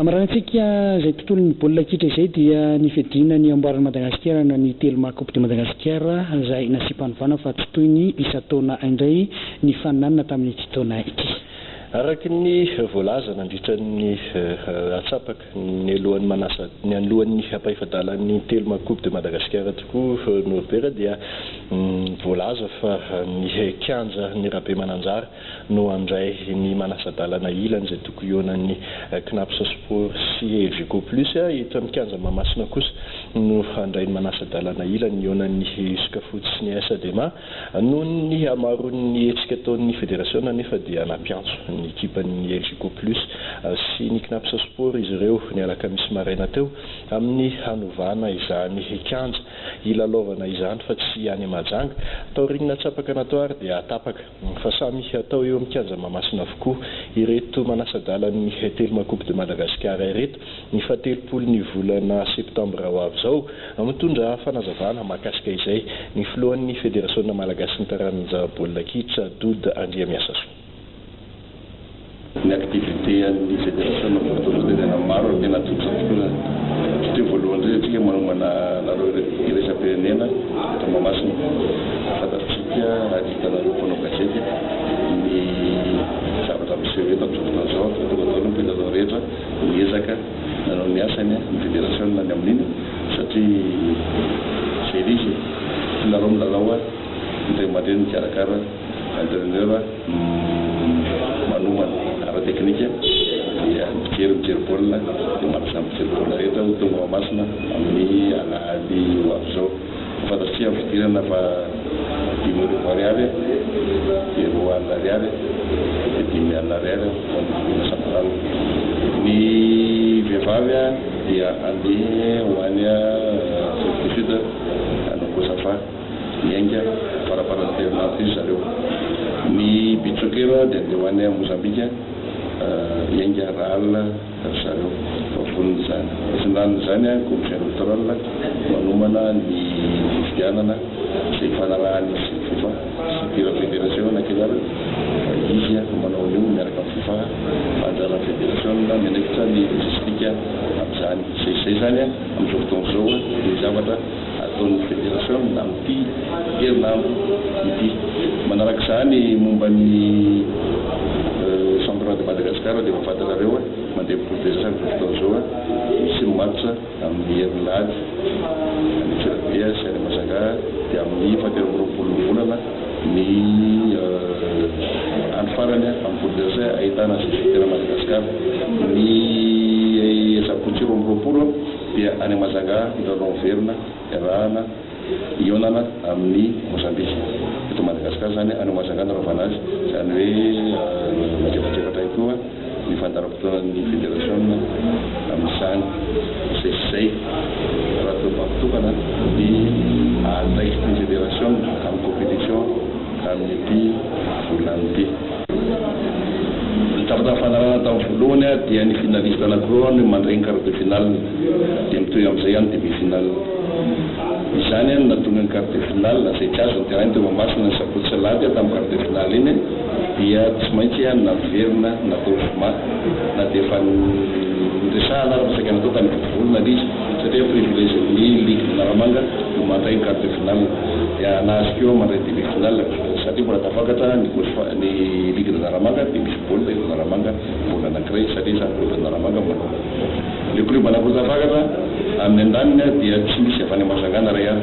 Hamaranantsika izay tontolon'ny baolina kitra izay dia ny fiadiana ny amboaran'i Madagasikara na ny Telma Coupe de Madagascar izay nasiam-panovana fa tsy toy ny isan-taona indray ny faninanana tamin'ity taona ity. Araka ny voalaza nandritra ny antsapaka nialohan'ny manasa nialohan'ny ampahefa-dalan'ny Telma Coupe de Madagascar tokoa Norbert dia voalaza fa ny kianja ny Rabemananjara no handray ny manasa-dalana ilany izay tokony hihaonan'ny Cnaps Sport sy Elgeco Plus. Eto amin'ny kianja Mahamasina kosa no handray ny manasa-dalana ilany hihaonan'ny Uscafoot sy ny AS Adema. Noho ny hamaroan'ny hetsika ataon'ny federasiona anefa dia nampiantso ny ekipan'ny Elgeco Plus sy ny Cnaps Sport izy ireo ny alakamisy maraina teo amin'ny hanovana izany kianja hilalaovana izany fa tsy any Mahajanga. Taorian'ny natsapaka natao ary dia tapaka fa samy hatao eo amin'ny kianja Mahamasina avokoa ireto manasa-dalan'ny Telma Coupe de Madagascar ireto ny fahatelopolo ny volana septambra ho avy izao. Mitondra fanazavana mahakasika izay ny filohan'ny Federasiona malagasin'ny taranja baolina kitra, Doda Andriamiasasoa. Ny activité an'ny federasiona amin'izao fotoana izao dia tena maro ary tena tsotra tokoa izany. Satria voalohany indrindra isika manomana lalao iraisam-pirenena eto Mahamasina. Fantatsika ary hitanareo mpanao gazety ny zavatra miseho eto amin'izao fotoana izao fa tonga daholo ny mpilalao rehetra niezaka nanao ny asany ny federasiona ny amin'iny satria izay ilay izy e, mpilalao milalao ny ray aman-dreny mikarakara, entraineur manomana ara-teknika dia ny mpijery mijery baolina dia manasa ny mpijery baolina rehetra ho tonga ao Mahamasina amin'ny alahady ho avy izao. Fantatsika ny fidirana fa 5000 ariary dia 20 ariary dia 50 ariary ho an'ny olona central. Ny vehivavy dia handeha ho any Afrique du Sud hanao Cosafa. Miainga faramparan'ny herinandro ity ry zareo. Ny beach soccer dia andeha ho any Mozambika hiainga rahalina ry zareo fa vonona izany. Etsy andanin'izany ny commission electorale manomana ny fifidianana izay ifanarahan'izy sy ny fifa sy idiran'ny federasiona kely ary fa izy no manao an'io miaraka amin'ny fifa fa anjaran'ny federasiona miandraikitra ny logistique amin'izany. Izay izay izany amin'izao fotoana izao ny zavatra ataon'ny federasiona amin'ity herinandro ity. Manaraka izany, momba ny Championnat de Madagascar dia efa fantatrareo, mandeha poule des As amin'izao fotoana izao, misy ny match amin'ny herin'Alahady any Antsirabe sy any Majunga dia amin'ny fahatelo amby 20 ny volana ny andro farany amin'ny poule des As ahitana izay fidirana Madagascar. Ny asabotsy 22 dia any Majunga ny lalao miverina iarahana hihaonana amin'i Mozambika. Eto Madagasikara izany any Majunga no anaovana azy, izany hoe manjefatrefatra ihany koa ny fandaharam-potoanan'ny federasiona amin'izany. Izay sy izay raha toa mpampitokana ny andraikitry ny federasiona amin'ny compétition amin'ity volana ity. Ny zavatra nifanarahana tamin'ny voalohany dia ny finaliste anankiroa no mandray ny quart de finale dia mitohy amin'izay any demi finale. Izany no nahatonga ny quart de finale izay tsy azo noterahina teo Mahamasina ny sabotsy sy alahady tamin'ny quart de finale iny dia tsy maintsy naverina natao zoma na dia efa niresahana ary fa saika natao tany Vontovorona ilay izy satria privilège ny ligue Naramanga no mandray ny quart de finale dia nahazo koa mandray demi finale satria mbola tafakatra ny Cosfa ny ligue Naramanga dia misy baolina eto Naramanga baolina anankiray satria samy club Naramanga manao le club anankiroa tafakatra amin'ny andaniny dia tsy misy avy any Majunga na iray ary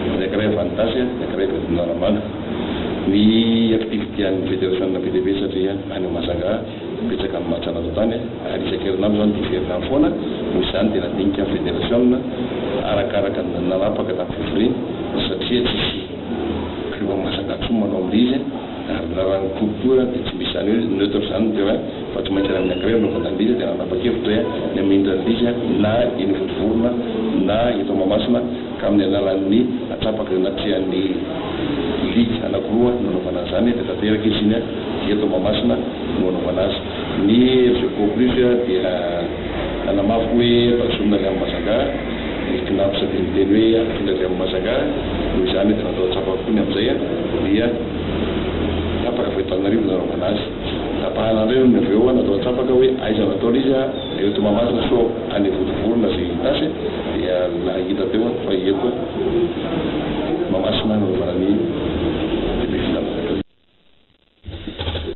ny anankiray avy any Itasy ny anankiray avy eto Naramanga ny activité an'ny fédération be dia be satria any Majunga Betsaka ny match natao tany ary isan-kerinandro izany dia hiverina any foana, noho izany dia nandinika ny federasiona arakaraka ny nanapaka tamin'ny fivoriana satria tsisy club masaka intsony manao amin'ilay izy ary ny raharahan'ny coupe koa dia tsy misy izany hoe neutre izany ny terrain fa tsy maintsy any amin'ny anankiray no anaovana an'ilay izy dia nanapa-kevitra ny hamindra an'ilay izy na eny Vontovorona na eto Mahamasina ka amin'ny alalan'ny atsapaka eo anatrehan'ny ligue anankiroa no anaovana an'izany dia tanteraka izy iny dia eto Mahamasina no anaovana azy. Ny Elgeco Plus dia nanamafy hoe tazomina avy amin'i Majunga, ny Cnaps dia niteny hoe afindra avy amin'i Majunga, noho izany dia natao atsapaka koa ny amin'izay dia tapaka avy eto Antananarivo no nanaovana azy. Tapahana indray nony avy eo natao atsapaka hoe aiza no atao ilay izy. Eto Mahamasina sao any Vontovorona izay Itasy dia hita teo fa eto.